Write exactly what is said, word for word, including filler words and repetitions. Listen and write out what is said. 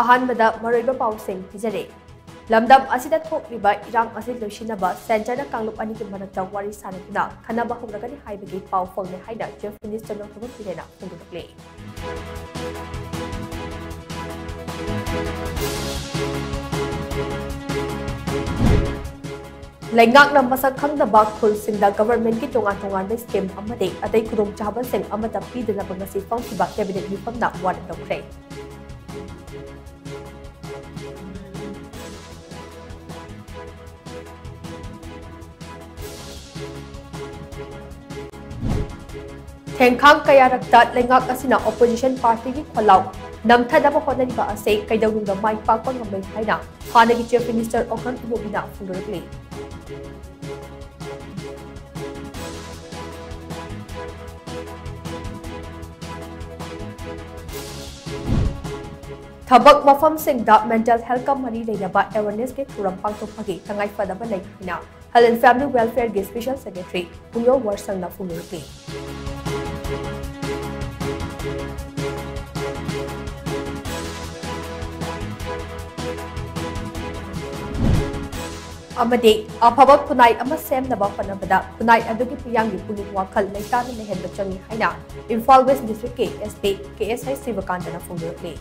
ꯑꯍꯥꯟꯕꯗ ꯃꯔꯨꯑꯣꯏꯕ ꯄꯥꯎꯁꯤꯡ ꯄꯤꯖꯔꯦ꯫ ꯂꯝꯗꯝ ꯑꯁꯤꯗ ꯊꯣꯛꯂꯤꯕ ꯏꯔꯥꯡ ꯑꯁꯤ ꯂꯣꯏꯁꯤꯟꯅꯕ centreꯅ ꯀꯥꯡꯂꯨꯞ ꯑꯅꯤꯒꯤ ꯃꯔꯛꯇ ꯋꯥꯔꯤ ꯁꯥꯅꯗꯨꯅ ꯈꯟꯅꯕ ꯍꯧꯔꯒꯅꯤ ꯍꯥꯏꯕꯒꯤ ꯄꯥꯎ ꯐꯪꯂꯦ ꯍꯥꯏꯅ Chief Minister ꯅꯣꯡꯊꯣꯝꯕꯝ ꯕꯤꯔꯦꯟꯅ ꯐꯣꯡꯗꯣꯛꯂꯤ꯫ ꯂꯩꯉꯥꯛꯅ ꯃꯁꯛ ꯈꯪꯗꯕ ꯈꯨꯜꯁꯤꯡꯗ governmentꯀꯤ ꯇꯣꯉꯥꯟ ꯇꯣꯉꯥꯟꯕ scheme ꯑꯃꯗꯤ ꯑꯇꯩ ꯈꯨꯗꯣꯡꯆꯥꯕꯁꯤꯡ ꯑꯃꯠꯇ ꯄꯤꯗꯅꯕ ꯉꯁꯤ ꯐꯝꯈꯤꯕ cabinet ꯃꯤꯐꯝꯅ ꯋꯥꯔꯦꯞ ꯂꯧꯈ꯭ꯔꯦ꯫ ꯊꯦꯡꯈꯥꯡ ꯀꯌꯥꯔꯛꯇ ꯂꯩꯉꯥꯛ ꯑꯁꯤꯅ opposition partyꯒꯤ ꯈꯣꯜꯂꯥꯎ ꯅꯝꯊꯅꯕ ꯍꯣꯠꯅꯔꯤꯕ ꯑꯁꯤ ꯀꯩꯗꯧꯅꯨꯡꯗ ꯃꯥꯏ ꯄꯥꯛꯄ ꯉꯝꯂꯣꯏ ꯍꯥꯏꯅ ꯍꯥꯟꯅꯒꯤ Chief Minister ꯑꯣꯀ꯭ꯔꯝ ꯏꯕꯣꯕꯤꯅ ꯐꯣꯡꯗꯣꯔꯛꯂꯤ꯫ ꯊꯕꯛ ꯃꯐꯝꯁꯤꯡꯗ mental healthꯀ ꯃꯔꯤ ꯂꯩꯅꯕ awarenessꯀꯤ ꯊꯧꯔꯝ ꯄꯥꯡꯊꯣꯛꯄꯒꯤ ꯇꯉꯥꯏꯐꯗꯕ ꯂꯩ ꯍꯥꯏꯅ Health and Family Welfareꯒꯤ Special Secretary ꯄꯨꯡꯌꯧ ꯋꯥꯔꯁꯪꯅ ꯐꯣꯡꯗꯣꯛꯈꯤ꯫ ꯑꯃꯗꯤ ꯑꯐꯕ ꯈꯨꯟꯅꯥꯏ ꯑꯃ ꯁꯦꯝꯅꯕ ꯍꯣꯠꯅꯕꯗ ꯈꯨꯟꯅꯥꯏ ꯑꯗꯨꯒꯤ ꯃꯤꯌꯥꯝꯒꯤ ꯄꯨꯛꯅꯤꯡ ꯋꯥꯈꯜ ꯂꯩꯇꯥꯅ ꯂꯩꯍꯟꯕ ꯆꯪꯏ ꯍꯥꯏꯅ ꯏꯝꯐꯥꯜ West Districtꯀꯤ SP ꯀꯦ ꯑꯦꯁ ꯑꯥꯏ ꯁꯤꯕꯀꯥꯟꯇꯅ ꯐꯣꯡꯗꯣꯔꯛꯂꯤ꯫